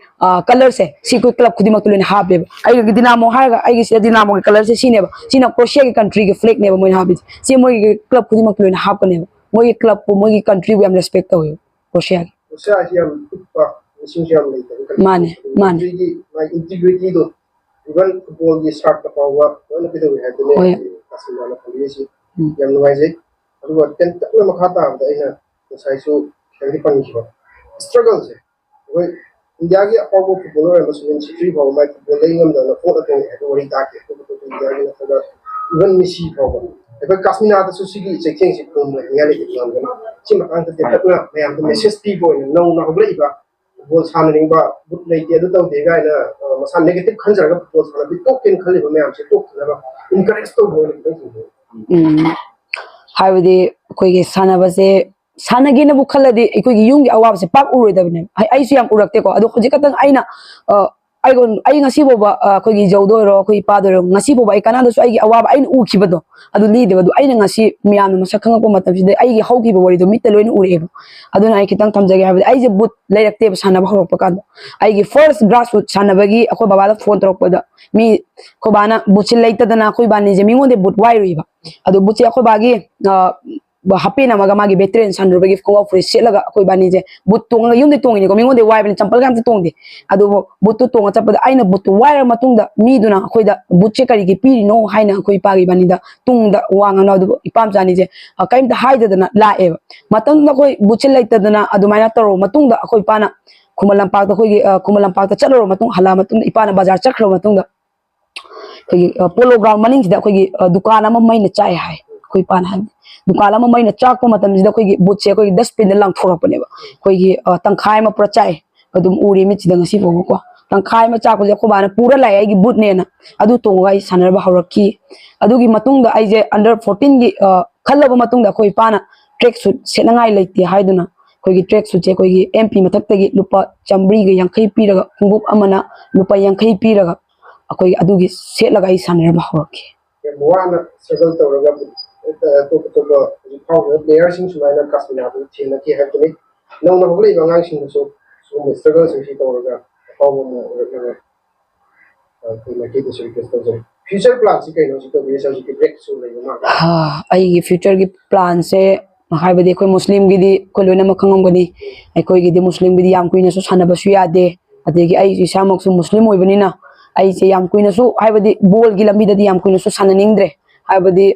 ꯀꯂꯔꯁꯦ ꯁꯤ ꯑꯩꯈꯣꯏ ꯀ꯭ꯂꯕ ꯈꯨꯗꯤꯡꯃꯛꯇ ꯂꯣꯏꯅ ꯍꯥꯞꯄꯦꯕ꯫ ꯑꯩꯒꯤ ꯗꯤꯅꯥꯃꯣ ꯍꯥꯏꯔꯒ ꯑꯩꯒꯤ ꯁꯤꯗ ꯗꯤꯅꯥꯃꯣꯒꯤ ꯀꯂꯔꯁꯦ ꯁꯤꯅꯦꯕ, ꯁꯤꯅ ꯀ꯭ꯔꯣꯁꯤꯌꯥꯒꯤ ꯀꯟꯇ꯭ꯔꯤꯒꯤ ꯐ꯭ꯂꯦꯒꯅꯦꯕ ꯃꯣꯏꯅ ꯍꯥꯞꯄꯤꯁꯦ꯫ ꯁꯤ ꯃꯣꯏꯒꯤ ꯀ꯭ꯂꯕ ꯈꯨꯗꯤꯡꯃꯛꯇ ꯂꯣꯏꯅ ꯍꯥꯞꯀꯅꯦꯕ꯫ ꯃꯣꯏꯒꯤ ꯀ꯭ꯂꯕꯄꯨ, ꯃꯣꯏꯒꯤ ꯀꯟꯇ꯭ꯔꯤꯕꯨ ꯌꯥꯝ ꯔꯦꯁꯄꯦꯛ ꯇꯧꯋꯦꯕ ꯀ꯭ꯔꯣꯁꯤꯌꯥꯒꯤ꯫ ꯀ꯭ꯔꯣꯁꯤꯌꯥꯁꯤ ꯌꯥꯝ ꯄꯤꯛꯄ, ꯃꯤꯁꯤꯡꯁꯨ ꯌꯥꯝ ꯂꯩꯇꯕ ꯀꯟꯇ꯭ꯔꯤ꯫ ꯃꯥꯅꯦ, ꯃꯥꯅꯦ꯫ ꯀꯟꯇ꯭ꯔꯤꯒꯤ ꯃꯥꯒꯤ ꯏꯟꯇꯤꯒ꯭ꯔꯤꯇꯤꯗꯣ, ꯏꯚꯟ ꯐꯨꯠꯕꯣꯜꯒꯤ ꯁꯥꯔꯠꯇ ꯐꯥꯎꯕ ꯂꯣꯏꯅ ꯀꯩꯗꯧꯏ ꯍꯥꯏꯗꯨꯅꯤ꯫ ꯍꯣꯏ꯫ ꯀꯥꯁꯤꯃꯥꯅ ꯐꯪꯕꯤꯔꯤꯁꯤ ꯎꯝ꯫ ꯌꯥꯝ ꯅꯨꯡꯉꯥꯏꯖꯩ꯫ ꯑꯗꯨꯒ ꯇꯦꯟꯇꯛꯅ ꯃꯈꯥ ꯇꯥꯕꯗ ꯑꯩꯅ ꯉꯁꯥꯏꯁꯨ ꯍꯥꯏꯕꯗꯤ ꯄꯟꯈꯤꯕ ꯁ꯭ꯇ꯭ꯔꯒꯜꯁꯦ ꯑꯩꯈꯣꯏ ꯏꯟꯗꯤꯌꯥꯒꯤ ꯑꯐꯥꯎꯕ ꯐꯨꯠꯕꯣꯂꯔ ꯑꯃꯁꯨ ꯁꯤꯟ ꯁꯤꯇ꯭ꯔꯤ ꯐꯥꯎꯕ ꯃꯥꯏ ꯐꯨꯠꯕꯣꯜꯗ ꯉꯝꯗꯅ ꯄꯣꯠ ꯑꯇꯣꯡꯉꯦ ꯍꯥꯏꯕ ꯋꯥꯔꯤ ꯇꯥꯈꯤ꯫ ꯑꯇꯣꯞ ꯑꯇꯣꯞꯄ ꯏꯟꯗꯤꯌꯥꯒꯤ ꯅꯠꯇ꯭ꯔꯒ ꯏꯚꯟ ꯃꯤꯁꯤ ꯐꯥꯎꯕ ꯑꯩꯈꯣꯏ ꯀꯥꯁꯃꯤꯅꯥꯗꯁꯨ ꯁꯤꯒꯤ ꯆꯩꯊꯦꯡꯁꯤ ꯄꯨꯝꯕ ꯍꯤꯡꯉꯥꯏ ꯂꯩꯇꯦ ꯉꯝꯒꯅꯤ꯫ ꯁꯤ ꯃꯇꯥꯡꯗ ꯇꯦꯟꯇꯛꯅ ꯃꯌꯥꯝꯗ ꯃꯦꯁꯦꯖ ꯄꯤꯕ ꯑꯣꯏꯅ ꯅꯧꯅ ꯍꯧꯒꯠꯂꯛꯏꯕ ꯐꯨꯠꯕꯣꯜ ꯁꯥꯟꯅꯅꯤꯡꯕ ꯕꯨꯠ ꯂꯩꯇꯦ ꯑꯗꯨ ꯇꯧꯗꯦ ꯀꯥꯏꯅ ꯃꯁꯥ ꯅꯦꯒꯦꯇꯤꯚ ꯈꯟꯖꯔꯒ ꯐꯨꯠꯕꯣꯜ ꯁꯥꯟꯅꯕꯤ ꯇꯣꯛꯀꯦꯅ ꯈꯜꯂꯤꯕ ꯃꯌꯥꯝꯁꯦ ꯇꯣꯛꯇꯅꯕ ꯏꯟꯀꯔꯦꯖ ꯇꯧꯕ ꯑꯣꯏꯅ ꯈꯤꯇꯪ ꯊꯝꯕꯤꯌꯨ꯫ ꯎꯝ ꯍꯥꯏꯕꯗꯤ ꯑꯩꯈꯣꯏꯒꯤ ꯁꯥꯟꯅꯕꯁꯦ ꯁꯥꯟꯅꯒꯦꯅꯕꯨ ꯈꯜꯂꯗꯤ ꯑꯩꯈꯣꯏꯒꯤ ꯌꯨꯝꯒꯤ ꯑꯋꯥꯕꯁꯦ ꯄꯥꯛ ꯎꯔꯣꯏꯗꯕꯅꯦꯕ꯫ ꯑꯩ- ꯑꯩꯁꯨ ꯌꯥꯝ ꯎꯔꯛꯇꯦꯀꯣ, ꯑꯗꯣ ꯍꯧꯖꯤꯛ ꯈꯛꯇꯪ ꯑꯩꯅ ꯑ, ꯑꯩꯉꯣꯟ- ꯑꯩ ꯉꯁꯤ ꯐꯥꯎꯕ ꯑ, ꯑꯩꯈꯣꯏꯒꯤ ꯖꯧꯗ ꯑꯣꯏꯔꯣ, ꯑꯩꯈꯣꯏ ꯏꯄꯥꯗ ꯑꯣꯏꯔꯣ, ꯉꯁꯤ ꯐꯥꯎꯕ ꯑꯩ ꯀꯅꯥꯗꯁꯨ ꯑꯩꯒꯤ ꯑꯋꯥꯕ ꯑꯩꯅ ꯎꯈꯤꯕꯗꯣ ꯑꯗꯨ ꯂꯤꯗꯦꯕ꯫ ꯑꯗꯨ ꯑꯩꯅ ꯉꯁꯤ ꯃꯤꯌꯥꯝꯅ ꯃꯁꯛ ꯈꯪꯉꯛꯄ ꯃꯇꯝꯁꯤꯗ ꯑꯩꯒꯤ ꯍꯧꯈꯤꯕ ꯋꯥꯔꯤꯗꯣ ꯃꯤꯠꯇ ꯂꯣꯏꯅ ꯎꯔꯛꯑꯦꯕ꯫ ꯑꯗꯨꯅ ꯑꯩ ꯈꯤꯇꯪ ꯊꯝꯖꯒꯦ ꯍꯥꯏꯕꯗꯤ ꯑꯩꯁꯦ ꯕꯨꯠ ꯂꯩꯔꯛꯇꯦꯕ ꯁꯥꯟꯅꯕ ꯍꯧꯔꯛꯄ ꯀꯥꯟꯗ꯫ ꯑꯩꯒꯤ ꯐꯥꯔꯁ ꯒ꯭ꯔꯥꯁ ꯔꯨꯠ ꯁꯥꯟꯅꯕꯒꯤ ꯑꯩꯈꯣꯏ ꯕꯕꯥꯗ ꯐꯣꯟ ꯇꯧꯔꯛꯄꯗ ꯃꯤ ꯑꯩꯈꯣꯏ ꯕꯥꯅ ꯕꯨꯠꯁꯦ ꯂꯩꯇꯗꯅ ꯑꯩꯈꯣꯏ ꯏꯕꯥꯅꯤꯁꯦ ꯃꯤꯉꯣꯟꯗ ꯕꯨꯠ ꯋꯥꯏꯔꯨꯏꯕ꯫ ꯑꯗꯣ ꯕꯨꯠꯁꯦ ꯑꯩꯈꯣꯏ ꯕꯥꯒꯤ ꯑ, ꯍꯥꯄꯦꯟ ꯑꯃꯒ ꯃꯥꯒꯤ ꯚꯦꯇꯔꯦꯟ ꯁꯥꯟꯅꯔꯨꯕꯒꯤ ꯈꯣꯡꯒ꯭ꯔꯥꯎ ꯐꯨꯔꯤꯠ ꯁꯦꯠꯂꯒ ꯑꯩꯈꯣꯏ ꯏꯕꯥꯅꯤꯁꯦ ꯕꯨꯠ ꯇꯣꯡꯉꯒ, ꯌꯨꯝꯗꯩ ꯇꯣꯡꯉꯤꯅꯤꯀꯣ, ꯃꯤꯉꯣꯟꯗꯩ ꯋꯥꯏꯕꯅꯤ, ꯆꯝꯄꯜꯒ ꯑꯝꯇ ꯇꯣꯡꯗꯦ꯫ ꯑꯗꯨꯕꯨ ꯕꯨꯠꯇꯨ ꯇꯣꯡꯉ ꯆꯠꯄꯗ ꯑꯩꯅ ꯕꯨꯠꯇꯨ ꯋꯥꯏꯔ ꯃꯇꯨꯡꯗ ꯃꯤꯗꯨꯅ ꯑꯩꯈꯣꯏꯗ ꯕꯨꯠꯁꯦ ꯀꯔꯤꯒꯤ ꯄꯤꯔꯤꯅꯣ ꯍꯥꯏꯅ ꯑꯩꯈꯣꯏ ꯏꯄꯥꯒ ꯏꯕꯥꯅꯤꯗ ꯇꯨꯡꯗ ꯋꯥ ꯉꯥꯡꯅꯕ꯫ ꯑꯗꯨꯕꯨ ꯏꯄꯥ ꯃꯆꯥꯅꯤꯁꯦ ꯑ, ꯀꯔꯤꯝꯇ ꯍꯥꯏꯗꯗꯅ ꯂꯥꯛꯑꯦꯕ꯫ ꯃꯇꯝꯗꯨꯗ ꯑꯩꯈꯣꯏ ꯕꯨꯠꯁꯦ ꯂꯩꯇꯗꯅ ꯑꯗꯨꯃꯥꯏꯅ ꯇꯧꯔꯕ ꯃꯇꯨꯡꯗ ꯑꯩꯈꯣꯏ ꯏꯄꯥꯅ ꯈꯨꯃꯟ ꯂꯝꯄꯥꯛꯇ ꯑꯩꯈꯣꯏꯒꯤ ꯑ, ꯈꯨꯃꯟ ꯂꯝꯄꯥꯛꯇ ꯆꯠꯂꯨꯔꯕ ꯃꯇꯨꯡ ꯍꯜꯂꯛꯑ ꯃꯇꯨꯡꯗ ꯏꯄꯥꯅ ꯕꯖꯥꯔ ꯆꯠꯈ꯭ꯔꯕ ꯃꯇꯨꯡꯗ ꯑꯩꯈꯣꯏꯒꯤ ꯑ, ꯄꯣꯂꯣ ꯒ꯭ꯔꯥꯎꯟ ꯃꯅꯤꯡꯁꯤꯗ ꯑꯩꯈꯣꯏꯒꯤ ꯑ, ꯗꯨꯀꯥꯟ ꯑꯃ ꯃꯩꯅ ꯆꯥꯛꯑꯦ ꯍꯥꯏ꯫ ꯑꯩꯈꯣꯏ ꯏꯄꯥꯅ ꯍꯥꯏꯕꯗꯤ ꯗꯨꯀꯥꯟ ꯑꯃ ꯃꯩꯅ ꯆꯥꯛꯄ ꯃꯇꯝꯁꯤꯗ ꯑꯩꯈꯣꯏꯒꯤ ꯕꯨꯠꯁꯦ ꯑꯩꯈꯣꯏꯒꯤ ꯗꯁꯕꯤꯟꯗ ꯂꯪꯊꯣꯔꯛꯄꯅꯦꯕ꯫ ꯑꯩꯈꯣꯏꯒꯤ ꯑ, ꯇꯪꯈꯥꯏ ꯑꯃ ꯄꯨꯔꯥ ꯆꯥꯛꯑꯦ꯫ ꯑꯗꯨꯝ ꯎꯔꯤ ꯃꯤꯠꯁꯤꯗ ꯉꯁꯤ ꯐꯥꯎꯕꯀꯣ꯫ ꯇꯪꯈꯥꯏ ꯑꯃ ꯆꯥꯛꯄꯁꯦ ꯑꯩꯈꯣꯏ ꯕꯥꯅ ꯄꯨꯔ ꯂꯥꯛꯑꯦ ꯑꯩꯒꯤ ꯕꯨꯠꯅꯦꯅ꯫ ꯑꯗꯨ ꯇꯣꯡꯉꯒ ꯑꯩ ꯁꯥꯟꯅꯕ ꯍꯧꯔꯛꯈꯤ꯫ ꯑꯗꯨꯒꯤ ꯃꯇꯨꯡꯗ ꯑꯩꯁꯦ ꯑꯟꯗꯔ ꯐꯣꯔꯇꯤꯟꯒꯤ ꯑ, ꯈꯜꯂꯕ ꯃꯇꯨꯡꯗ ꯑꯩꯈꯣꯏ ꯏꯄꯥꯅ ꯇ꯭ꯔꯦꯛ ꯁꯨꯠ ꯁꯦꯠꯅꯉꯥꯏ ꯂꯩꯇꯦ ꯍꯥꯏꯗꯨꯅ ꯑꯩꯈꯣꯏꯒꯤ ꯇ꯭ꯔꯦꯛ ꯁꯨꯠꯁꯦ ꯑꯩꯈꯣꯏꯒꯤ ꯑꯦꯝ ꯄꯤ ꯃꯊꯛꯇꯒꯤ ꯂꯨꯄꯥ ꯆꯥꯝꯃꯔꯤꯒ ꯌꯥꯡꯈꯩ ꯄꯤꯔꯒ, ꯈꯣꯡꯎꯞ ꯑꯃꯅ ꯂꯨꯄꯥ ꯌꯥꯡꯈꯩ ꯄꯤꯔꯒ ꯑꯩꯈꯣꯏꯒꯤ ꯑꯗꯨꯒꯤ ꯁꯦꯠꯂꯒ ꯑꯩ ꯁꯥꯟꯅꯔꯝꯕ ꯍꯧꯔꯛꯈꯤ꯫ ꯌꯥꯝ ꯋꯥꯅ ꯁ꯭ꯇ꯭ꯔꯒꯜ ꯇꯧꯔꯒ ꯑꯇꯣꯞ ꯑꯇꯣꯞꯄ ꯍꯧꯖꯤꯛ ꯐꯥꯎꯔꯤꯕ ꯄ꯭ꯂꯦꯌꯔꯁꯤꯡ ꯁꯨꯃꯥꯏꯅ ꯀꯥꯁꯃꯤꯅꯥꯗ ꯊꯦꯡꯅꯈꯤ ꯍꯥꯏꯕꯗꯨꯅꯤ꯫ ꯅꯧꯅ ꯍꯧꯒꯠꯂꯛꯏꯕ ꯑꯉꯥꯡꯁꯤꯡꯗꯁꯨ ꯁꯤꯒꯨꯝꯕ ꯁ꯭ꯇ꯭ꯔꯒꯜꯁꯤꯡꯁꯤ ꯇꯧꯔꯒ ꯑꯐꯥꯎꯕ ꯑꯃ ꯑꯣꯏꯔꯛꯅꯕ ꯑ, ꯑꯩꯈꯣꯏ ꯃꯥꯏꯀꯩꯗꯁꯨ ꯔꯤꯀ꯭ꯋꯦꯁ ꯇꯧꯖꯔꯤ꯫ ꯐ꯭ꯌꯨꯆꯔ ꯄ꯭ꯂꯥꯟꯁꯤ ꯀꯩꯅꯣ ꯍꯧꯖꯤꯛ ꯇꯧꯕꯤꯔꯤꯁꯦ? ꯍꯧꯖꯤꯛꯇꯤ ꯕ꯭ꯔꯦꯛꯁꯨ ꯂꯩꯕ ꯃꯥꯜꯂꯦ꯫ ꯑꯩꯒꯤ ꯐ꯭ꯌꯨꯆꯔꯒꯤ ꯄ꯭ꯂꯥꯟꯁꯦ ꯍꯥꯏꯕꯗꯤ ꯑꯩꯈꯣꯏ ꯃꯨꯁꯂꯤꯝꯒꯤꯗꯤ ꯑꯩꯈꯣꯏ ꯂꯣꯏꯅꯃꯛ ꯈꯪꯉꯝꯒꯅꯤ꯫ ꯑꯩꯈꯣꯏꯒꯤꯗꯤ ꯃꯨꯁꯂꯤꯝꯒꯤꯗꯤ ꯌꯥꯝ ꯀꯨꯏꯅꯁꯨ ꯁꯥꯟꯅꯕꯁꯨ ꯌꯥꯗꯦ꯫ ꯑꯗꯒꯤ ꯑꯩ ꯏꯁꯥꯃꯛꯁꯨ ꯃꯨꯁꯂꯤꯝ ꯑꯣꯏꯕꯅꯤꯅ ꯑꯩꯁꯦ ꯌꯥꯝ ꯀꯨꯏꯅꯁꯨ ꯍꯥꯏꯕꯗꯤ ꯕꯣꯜꯒꯤ ꯂꯝꯕꯤꯗꯗꯤ ꯌꯥꯝ ꯀꯨꯏꯅꯁꯨ ꯁꯥꯟꯅꯅꯤꯡꯗ꯭ꯔꯦ꯫ ꯍꯥꯏꯕꯗꯤ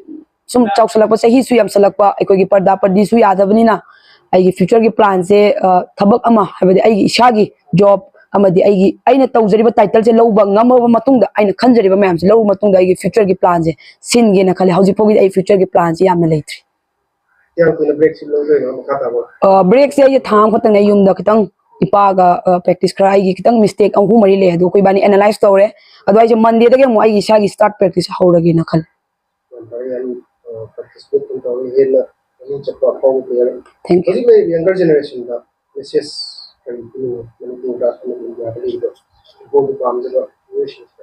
ꯁꯨꯝ ꯆꯥꯎꯁꯜꯂꯛꯄ, ꯆꯍꯤꯁꯨ ꯌꯥꯝꯁꯜꯂꯛꯄ, ꯑꯩꯈꯣꯏꯒꯤ ꯄꯔꯗꯥ ꯄꯔꯗꯤꯁꯨ ꯌꯥꯗꯕꯅꯤꯅ ꯑꯩꯒꯤ ꯐ꯭ꯌꯨꯆꯔꯒꯤ ꯄ꯭ꯂꯥꯟꯁꯦ, ꯑ, ꯊꯕꯛ ꯑꯃ, ꯍꯥꯏꯕꯗꯤ ꯑꯩꯒꯤ ꯏꯁꯥꯒꯤ ꯖꯣꯕ ꯑꯃꯗꯤ ꯑꯩꯒꯤ, ꯑꯩꯅ ꯇꯧꯖꯔꯤꯕ ꯇꯥꯏꯇꯜꯁꯦ ꯂꯧꯕ ꯉꯝꯃꯕ ꯃꯇꯨꯡꯗ, ꯑꯩꯅ ꯈꯟꯖꯔꯤꯕ ꯃꯌꯥꯝꯁꯦ ꯂꯧꯔꯕ ꯃꯇꯨꯡꯗ, ꯑꯩꯒꯤ ꯐ꯭ꯌꯨꯆꯔꯒꯤ ꯄ꯭ꯂꯥꯟꯁꯦ ꯁꯤꯟꯒꯦꯅ ꯈꯜꯂꯦ꯫ ꯍꯧꯖꯤꯛ ꯐꯥꯎꯒꯤꯗꯤ ꯑꯩ ꯐ꯭ꯌꯨꯆꯔꯒꯤ ꯄ꯭ꯂꯥꯟꯁꯦ ꯌꯥꯝꯅ ꯂꯩꯇ꯭ꯔꯤ꯫ ꯀꯌꯥꯝ ꯀꯨꯏꯅ ꯕ꯭ꯔꯦꯛꯁꯤ ꯂꯧꯗꯣꯏꯅꯣ ꯃꯈꯥ ꯇꯥꯕ? ꯑ, ꯕ꯭ꯔꯦꯛꯁꯦ ꯑꯩꯁꯦ ꯊꯥ ꯑꯃꯈꯛꯇꯪꯅꯦ, ꯌꯨꯝꯗ ꯈꯤꯇꯪ ꯏꯄꯥꯒ, ꯑ, ꯄ꯭ꯔꯦꯛꯇꯤꯁ ꯈꯔ, ꯑꯩꯒꯤ ꯈꯤꯇꯪ ꯃꯤꯁꯇꯦꯛ ꯑꯍꯨꯝ ꯃꯔꯤ ꯂꯩ, ꯑꯗꯨ ꯑꯩꯈꯣꯏ ꯏꯕꯥꯅꯤ ꯑꯦꯅꯥꯂꯥꯏꯁ ꯇꯧꯔꯦ꯫ ꯑꯗꯣ ꯑꯩꯁꯦ ꯃꯟꯗꯦꯗꯒꯤ ꯑꯃꯨꯛ ꯑꯩꯒꯤ ꯏꯁꯥꯒꯤ ꯁ꯭ꯇꯥꯔꯠ ꯄ꯭ꯔꯦꯛꯇꯤꯁ ꯍꯧꯔꯒꯦꯅ ꯈꯜꯂꯦ꯫ ꯌꯥꯝ ꯐꯔꯦ, ꯌꯥꯝ ꯄ꯭ꯔꯦꯛꯇꯤꯁ ꯃꯦꯠ ꯑꯗꯨꯝ ꯇꯧꯔꯒ ꯍꯦꯟꯅ ꯃꯃꯤꯡ ꯆꯠꯄ ꯑꯐꯥꯎꯕ ꯄ꯭ꯂꯦꯌꯔ꯫ Thank you. ꯍꯧꯖꯤꯛ ꯂꯩꯔꯤꯕ ꯌꯪꯒꯔ ꯖꯦꯅꯦꯔꯦꯁꯟꯗ ꯃꯦꯁꯦꯖ ꯀꯔꯤ ꯄꯤꯅꯤꯡꯉꯤ ꯃꯅꯤꯄꯨꯔꯗ ꯑꯃꯗꯤ ꯏꯟꯗꯤꯌꯥꯗ ꯂꯩꯔꯤꯕ ꯐꯨꯠꯕꯣꯜꯕꯨ ꯄꯥꯝꯖꯕ ꯃꯤꯑꯣꯏꯁꯤꯡꯁꯤꯗ?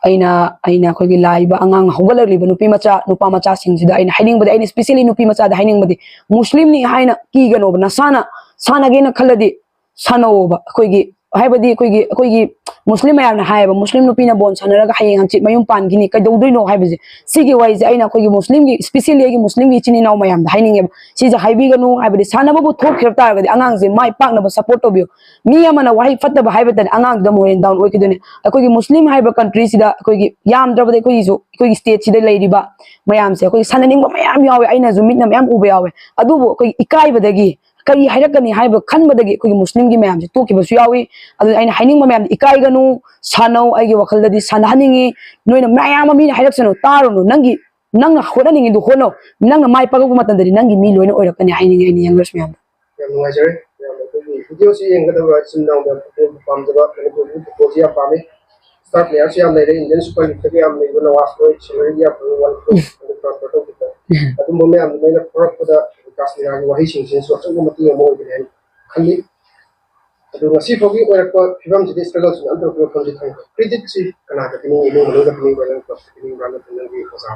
ꯑꯩꯅ ꯑꯩꯅ ꯑꯩꯈꯣꯏꯒꯤ ꯂꯥꯛꯏꯕ ꯑꯉꯥꯡ ꯍꯧꯒꯠꯂꯛꯂꯤꯕ ꯅꯨꯄꯤ ꯃꯆꯥ ꯅꯨꯄꯥ ꯃꯆꯥꯁꯤꯡꯁꯤꯗ ꯑꯩꯅ ꯍꯥꯏꯅꯤꯡꯕꯗꯤ, ꯑꯩꯅ ꯏꯁꯄꯤꯁꯦꯜꯂꯤ ꯅꯨꯄꯤ ꯃꯆꯥꯗ ꯍꯥꯏꯅꯤꯡꯕꯗꯤ, ꯃꯨꯁꯂꯤꯝꯅꯤ ꯍꯥꯏꯅ ꯀꯤꯒꯅꯣꯕ꯫ ꯅꯁꯥꯅ ꯁꯥꯟꯅꯒꯦꯅ ꯈꯜꯂꯗꯤ ꯁꯥꯟꯅꯧꯑꯣꯕ꯫ ꯑꯩꯈꯣꯏꯒꯤ, ꯍꯥꯏꯕꯗꯤ ꯑꯩꯈꯣꯏꯒꯤ ꯑꯩꯈꯣꯏꯒꯤ ꯃꯨꯁꯂꯤꯝ ꯃꯌꯥꯝꯅ ꯍꯥꯏꯌꯦꯕ, ꯃꯨꯁꯂꯤꯝ ꯅꯨꯄꯤꯅ ꯕꯣꯜ ꯁꯥꯟꯅꯔꯒ ꯍꯌꯦꯡ ꯍꯪꯆꯤꯠ ꯃꯌꯨꯝ ꯄꯥꯟꯈꯤꯅꯤ, ꯀꯩꯗꯧꯗꯣꯏꯅꯣ ꯍꯥꯏꯕꯁꯦ꯫ ꯁꯤꯒꯤ ꯋꯥꯔꯤꯁꯦ ꯑꯩꯅ ꯑꯩꯈꯣꯏꯒꯤ ꯃꯨꯁꯂꯤꯝꯒꯤ, ꯏꯁꯄꯤꯁꯦꯜꯂꯤ ꯑꯩꯒꯤ ꯃꯨꯁꯂꯤꯝꯒꯤ ꯏꯆꯤꯟ ꯏꯅꯥꯎ ꯃꯌꯥꯝꯗ ꯍꯥꯏꯅꯤꯡꯉꯦꯕ꯫ ꯁꯤꯁꯦ ꯍꯥꯏꯕꯤꯒꯅꯨ, ꯍꯥꯏꯕꯗꯤ ꯁꯥꯟꯅꯕꯕꯨ ꯊꯣꯛꯈꯤꯕ ꯇꯥꯔꯒꯗꯤ ꯑꯉꯥꯡꯁꯦ ꯃꯥꯏ ꯄꯥꯛꯅꯕ ꯁꯞꯄꯣꯔꯠ ꯇꯧꯕꯤꯌꯨ꯫ ꯃꯤ ꯑꯃꯅ ꯋꯥꯍꯩ ꯐꯠꯇꯕ ꯍꯥꯏꯕꯇꯅꯤ ꯑꯉꯥꯡꯗꯨꯗ ꯃꯣꯔꯦꯜ ꯗꯥꯎꯟ ꯑꯣꯏꯈꯤꯗꯣꯏꯅꯦ꯫ ꯑꯩꯈꯣꯏꯒꯤ ꯃꯨꯁꯂꯤꯝ ꯍꯥꯏꯕ ꯀꯟꯇ꯭ꯔꯤꯁꯤꯗ ꯑꯩꯈꯣꯏꯒꯤ ꯌꯥꯝꯗ꯭ꯔꯕꯗ ꯑꯩꯈꯣꯏꯒꯤꯁꯨ, ꯑꯩꯈꯣꯏꯒꯤ ꯁ꯭ꯇꯦꯠꯁꯤꯗ ꯂꯩꯔꯤꯕ ꯃꯌꯥꯝꯁꯦ ꯑꯩꯈꯣꯏꯒꯤ ꯁꯥꯟꯅꯅꯤꯡꯕ ꯃꯌꯥꯝ ꯌꯥꯎꯋꯦ, ꯑꯩꯅꯁꯨ ꯃꯤꯠꯅ ꯃꯌꯥꯝ ꯎꯕ ꯌꯥꯎꯋꯦ꯫ ꯑꯗꯨꯕꯨ ꯑꯩꯈꯣꯏꯒꯤ ꯏꯀꯥꯏꯕꯗꯒꯤ ꯀꯔꯤ ꯍꯥꯏꯔꯛꯀꯅꯤ ꯍꯥꯏꯕ ꯈꯟꯕꯗꯒꯤ ꯑꯩꯈꯣꯏꯒꯤ ꯃꯨꯁꯂꯤꯝꯒꯤ ꯃꯌꯥꯝꯁꯦ ꯇꯣꯛꯈꯤꯕꯁꯨ ꯌꯥꯎꯏ꯫ ꯑꯗꯨꯅ ꯑꯩꯅ ꯍꯥꯏꯅꯤꯡꯕ ꯃꯌꯥꯝꯗꯤ, ꯏꯀꯥꯏꯒꯅꯨ, ꯁꯥꯟꯅꯧ꯫ ꯑꯩꯒꯤ ꯋꯥꯈꯜꯗꯗꯤ ꯁꯥꯟꯅꯍꯟꯅꯤꯡꯉꯤ꯫ ꯅꯣꯏꯅ ꯃꯌꯥꯝ ꯑꯃ ꯃꯤꯅ ꯍꯥꯏꯔꯛꯁꯅꯨ, ꯇꯥꯔꯨꯅꯨ꯫ ꯅꯪꯒꯤ, ꯅꯪꯅ ꯍꯣꯠꯅꯅꯤꯡꯉꯤꯗꯨ ꯍꯣꯠꯅꯧ꯫ ꯅꯪꯅ ꯃꯥꯏ ꯄꯥꯛꯂꯛꯄ ꯃꯇꯝꯗꯗꯤ ꯅꯪꯒꯤ ꯃꯤ ꯂꯣꯏꯅ ꯑꯣꯏꯔꯛꯀꯅꯤ ꯍꯥꯏꯅꯤꯡꯉꯤ ꯑꯩꯅ ꯌꯪꯒꯔꯁ ꯃꯌꯥꯝꯗ꯫ ꯌꯥꯝ ꯅꯨꯡꯉꯥꯏꯖꯔꯦ꯫ ꯃꯌꯥꯝꯅ ꯑꯩꯈꯣꯏꯒꯤ ꯚꯤꯗꯤꯑꯣꯁꯤ ꯌꯦꯡꯒꯗꯕ ꯏꯆꯤꯟ ꯏꯅꯥꯎ ꯃꯌꯥꯝ ꯐꯨꯠꯕꯣꯜꯕꯨ ꯄꯥꯝꯖꯕ, ꯃꯅꯤꯄꯨꯔꯒꯤ ꯐꯨꯠꯕꯣꯜꯁꯤ ꯌꯥꯝ ꯄꯥꯝꯃꯤ꯫ ꯁ꯭ꯇꯥꯔ ꯄ꯭ꯂꯦꯌꯔꯁꯨ ꯌꯥꯝ ꯂꯩꯔꯦ꯫ ꯏꯟꯗꯤꯌꯟ ꯁꯨꯄꯔ ꯂꯤꯛꯇꯒ ꯌꯥꯝ ꯂꯩꯕ ꯅꯋꯥꯖ ꯍꯣꯏ, ꯁꯦꯂꯔꯤꯒ ꯌꯥꯝ ꯐꯪꯕ ꯋꯥꯟ ꯀ꯭ꯔꯣꯔ ꯑꯗꯨ ꯇ꯭ꯔꯥꯟꯁꯐꯔ ꯇꯧꯈꯤꯕ꯫ ꯑꯗꯨꯝꯕ ꯃꯌꯥꯝꯗꯨ ꯂꯣꯏꯅ ꯐꯥꯎꯔꯛꯄꯗ ꯀꯥꯁꯃꯤꯔꯥꯒꯤ ꯋꯥꯍꯩꯁꯤꯡꯁꯤꯅꯁꯨ ꯑꯆꯧꯕ ꯃꯇꯦꯡ ꯑꯃ ꯑꯣꯏꯒꯅꯤ ꯍꯥꯏꯅ ꯈꯜꯂꯤ꯫ ꯑꯗꯨ ꯉꯁꯤ ꯐꯥꯎꯒꯤ ꯑꯣꯏꯔꯛꯄ ꯐꯤꯕꯝꯁꯤꯗꯤ ꯁ꯭ꯇ꯭ꯔꯒꯜꯁꯤꯅ ꯑꯝꯇ ꯄꯨꯔꯛꯐꯝꯁꯤ ꯈꯪꯗꯦ꯫ ꯀ꯭ꯔꯦꯗꯤꯠꯁꯤ ꯀꯅꯥꯗ ꯄꯤꯅꯤꯡꯉꯤ? ꯏꯃꯨꯡ ꯃꯅꯨꯡꯗ ꯄꯤꯅꯤꯡꯕ꯭ꯔꯥ, ꯅꯠꯇ꯭ꯔꯒ ꯅꯪꯒꯤ ꯑꯣꯖꯥꯗ ꯄꯤꯅꯤꯡꯕ꯭ꯔꯥ?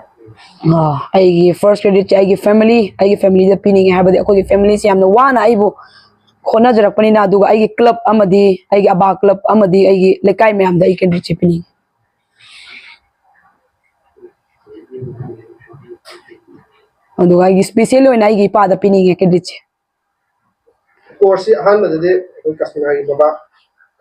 ꯑꯥ, ꯑꯩꯒꯤ ꯐꯥꯔꯁ ꯀ꯭ꯔꯦꯗꯤꯠꯁꯦ ꯑꯩꯒꯤ ꯐꯦꯃꯤꯂꯤ, ꯑꯩꯒꯤ ꯐꯦꯃꯤꯂꯤꯗ ꯄꯤꯅꯤꯡꯉꯦ꯫ ꯍꯥꯏꯕꯗꯤ ꯑꯩꯈꯣꯏꯒꯤ ꯐꯦꯃꯤꯂꯤꯁꯦ ꯌꯥꯝꯅ ꯋꯥꯅ ꯑꯩꯕꯨ ꯍꯣꯠꯅꯖꯔꯛꯄꯅꯤꯅ, ꯑꯗꯨꯒ ꯑꯩꯒꯤ ꯀ꯭ꯂꯕ ꯑꯃꯗꯤ ꯑꯩꯒꯤ ꯑꯕꯥ ꯀ꯭ꯂꯕ ꯑꯃꯗꯤ ꯑꯩꯒꯤ ꯂꯩꯀꯥꯏ ꯃꯌꯥꯝꯗ ꯑꯩ ꯀ꯭ꯔꯦꯗꯤꯠꯁꯦ ꯄꯤꯅꯤꯡꯉꯤ꯫ ꯑꯗꯨꯒ ꯑꯩꯒꯤ ꯏꯁꯄꯤꯁꯦꯜ ꯑꯣꯏꯅ ꯑꯩꯒꯤ ꯏꯄꯥꯗ ꯄꯤꯅꯤꯡꯉꯦ ꯀ꯭ꯔꯦꯗꯤꯠꯁꯦ꯫ ꯀꯣꯔꯁꯁꯤ ꯑꯍꯥꯟꯕꯗꯗꯤ ꯑꯩꯈꯣꯏ ꯀꯥꯁꯃꯤꯔꯒꯤ ꯕꯕꯥ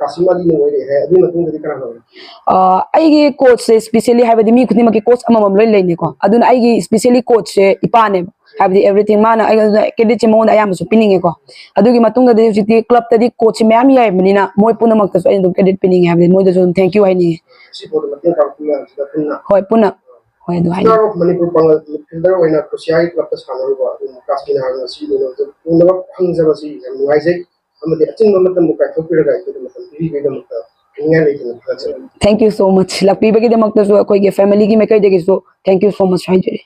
ꯀꯥꯁꯤꯝ ꯑꯂꯤꯅ ꯑꯣꯏꯔꯛꯑꯦ ꯍꯥꯏ, ꯑꯗꯨꯒꯤ ꯃꯇꯨꯡꯗꯗꯤ ꯀꯅꯥꯅ ꯑꯣꯏꯔꯛꯀꯦ? ꯑ, ꯑꯩꯒꯤ ꯀꯣꯆꯁꯦ ꯏꯁꯄꯤꯁꯦꯜꯂꯤ, ꯍꯥꯏꯕꯗꯤ ꯃꯤ ꯈꯨꯗꯤꯡꯃꯛꯀꯤ ꯀꯣꯆ ꯑꯃꯃꯝ ꯂꯣꯏ ꯂꯩꯅꯤꯀꯣ꯫ ꯑꯗꯨꯅ ꯑꯩꯒꯤ ꯏꯁꯄꯤꯁꯦꯜꯂꯤ ꯀꯣꯆꯁꯦ ꯏꯄꯥꯅꯦꯕ, ꯍꯥꯏꯕꯗꯤ ꯑꯦꯕ꯭ꯔꯤꯊꯤꯡ ꯃꯥꯅ ꯑꯩꯉꯣꯟꯗ ꯀ꯭ꯔꯦꯗꯤꯠꯁꯦ ꯃꯉꯣꯟꯗ ꯑꯌꯥꯝꯕꯁꯨ ꯄꯤꯅꯤꯡꯉꯦꯀꯣ꯫ ꯑꯗꯨꯒꯤ ꯃꯇꯨꯡꯗꯗꯤ ꯍꯧꯖꯤꯛꯇꯤ ꯀ꯭ꯂꯕꯇꯗꯤ ꯀꯣꯆꯁꯦ ꯃꯌꯥꯝ ꯌꯥꯏꯕꯅꯤꯅ ꯃꯣꯏ ꯄꯨꯝꯅꯃꯛꯇꯁꯨ ꯑꯩꯅ ꯑꯗꯨꯝ ꯀ꯭ꯔꯦꯗꯤꯠ ꯄꯤꯅꯤꯡꯉꯦ, ꯍꯥꯏꯕꯗꯤ ꯃꯣꯏꯗꯁꯨ ꯑꯗꯨꯝ ꯊꯦꯡꯀ꯭ꯌꯨ ꯍꯥꯏꯅꯤꯡꯉꯦ꯫ ꯁꯤ ꯐꯥꯎꯗ ꯃꯇꯦꯡ ꯄꯥꯡꯕ ꯃꯌꯥꯝꯁꯤꯗ ꯄꯨꯟꯅ ꯍꯣꯏ, ꯄꯨꯟꯅ꯫ ꯍꯣꯏ, ꯑꯗꯨ ꯍꯥꯏꯅꯤꯡꯉꯦ꯫ ꯁ꯭ꯇꯥꯔ ꯑꯣꯐ ꯃꯅꯤꯄꯨꯔ ꯄꯥꯡꯒꯜ ꯃꯤꯗꯐꯤꯜꯗꯔ ꯑꯣꯏꯅ ꯀ꯭ꯔꯣꯁꯤꯌꯥꯒꯤ ꯀ꯭ꯂꯕꯇ ꯁꯥꯟꯅꯔꯨꯕ ꯑꯗꯨ ꯀꯥꯁꯃꯤꯅꯥꯒ ꯉꯁꯤ ꯎꯅꯕ ꯎꯅꯕ ꯐꯪꯖꯕꯁꯤ ꯌꯥꯝ ꯅꯨꯡꯉꯥꯏꯖꯩ꯫ ꯑꯃꯗꯤ ꯑꯆꯤꯟꯕ ꯃꯇꯝꯕꯨ ꯀꯥꯏꯊꯣꯛꯄꯤꯔꯒ ꯑꯩꯈꯣꯏꯗ ꯃꯇꯝ ꯄꯤꯕꯤꯕꯒꯤꯗꯃꯛꯇ ꯍꯥꯏꯅꯤꯡꯉꯥꯏ ꯂꯩꯇꯅ ꯊꯥꯒꯠꯆꯔꯤ꯫ Thank you so much. ꯂꯥꯛꯄꯤꯕꯒꯤꯗꯃꯛꯇꯁꯨ ꯑꯩꯈꯣꯏꯒꯤ ꯐꯦꯃꯤꯂꯤꯒꯤ ꯃꯥꯏꯀꯩꯗꯒꯤꯁꯨ thank you so much ꯍꯥꯏꯖꯔꯤ꯫